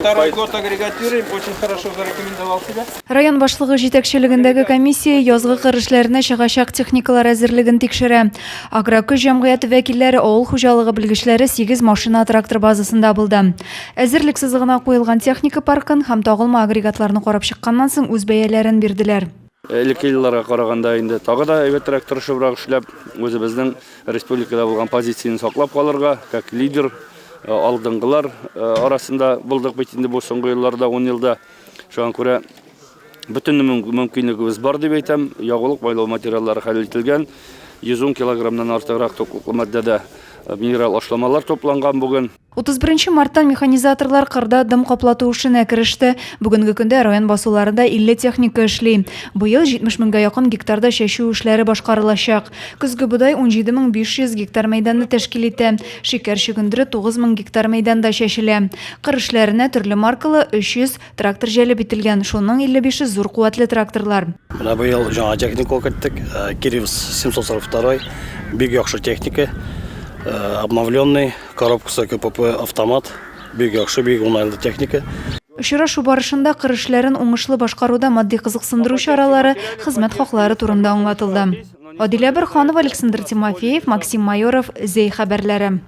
Второй год агрегатируем, очень хорошо зарекомендовал себя. Район башлыгы җитәкчелегендәге комиссия язгы кыр эшләренә чыгачак техникалар әзерлеген тикшерә. Агрокөч җәмгыяте вәкилләре, авыл хуҗалыгы белгечләре 8 машина-трактор базасында булды. Әзерлек сызыгына куелган техника паркын һәм тагылма агрегатларны карап чыкканнан соң үз бәяләрен бирделәр. Элекке елларга караганда инде тагы да әйбәтрәк, тырышыбрак эшләп, үзебезнең республикада булган позицияне саклап калырга, как лидер, алдынгылар арасында булдык бит инде бу соңгы елларда, 10 елда. Шуңа күрә бөтен мөмкинлегебез бар дип әйтәм. Ягулык майлау материаллары хәл ителгән. 110 килограммнан артыграк туклыклы матдәдә минерал ашламалар тупланган бүген. 31 марттан механизаторлар кырда дым каплату эшенә кереште. Бүгенге көндә район басуларында 50 техника эшли. Быел 70 меңгә якын гектарда чәчү эшләре башкарылачак. Көзге бодай 17500 гектар мәйданны тәшкил итә. Шикәр чөгендере 9000 гектар мәйданда чәчелә. Кыр эшләренә төрле маркалы 300 Трактор җәлеп ителгән, шуның 55-е зур куәтле тракторлар. Менә быел яңа техника керттек, Киревс 742, бик яхшы техника, обновленный, коробкасы КПП автомат, бик яхшы, бик уңайлы техника. Очрашу барышында кыр эшләрен уңышлы башкаруда матди кызыксындыру чаралары, хезмәт хаклары турында аңлатылды. Адилә Борһанова, Александр Тимофеев, Максим Майоров, Зәй хәбәрләре.